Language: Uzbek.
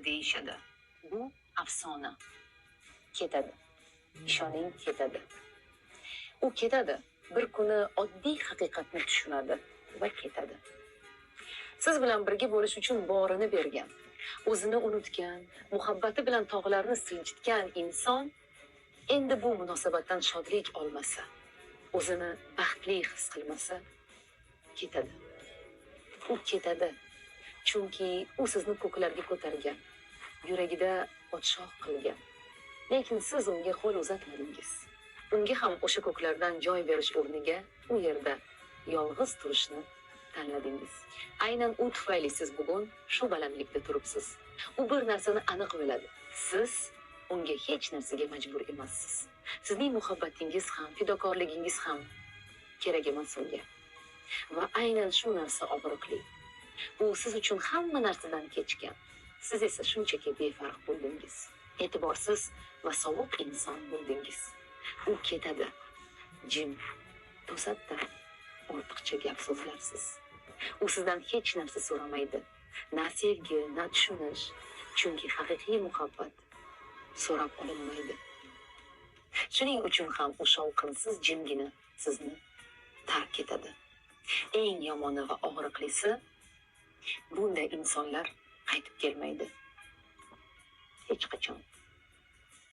Deyishadi. Bu afsona. Ketadi. Ishoning, ketadi. U ketadi. Bir kuni oddiy haqiqatni tushunadi va ketadi. Siz bilan birga bo'lish uchun borini bergan, o'zini unutgan, muhabbati bilan tog'larni siljitgan inson endi bu munosabatdan shodlik olmasa, o'zini baxtli his qilmasa, ketadi. U ketadi. Chunki u sizni ko'klarga ko'targan, yuragida podshoh qilgan. Lekin siz unga qo'l uzatmadingiz. Unga ham o'sha ko'klardan joy berish o'rniga u yerda yolg'iz turishni tanladingiz. Aynan u tufayli siz bugun shu balandlikda turibsiz. U bir narsani aniq biladi. Siz unga hech narsaga majbur emassiz. Sizning muhabbatingiz ham, fidokorligingiz ham kerak emas unga. Va aynan shu narsa og'riqli. U siz uchun hamma narsadan kechgan. Siz esa shunchaki befarq bo'ldingiz. E'tiborsiz va sovuq inson bo'ldingiz. U ketadi. Jim, to'satdan, ortiqcha gap so'zlarsiz. U sizdan hech narsa so'ramaydi. Na sevgi, na tushunish. Chunki haqiqiy muhabbat so'rab olinmaydi. Shuning uchun ham u shovqinsiz jimgina sizni tark etadi. Eng yomoni va og'riqlisi, bunday insonlar qaytib kelmaydi. Hech qachon.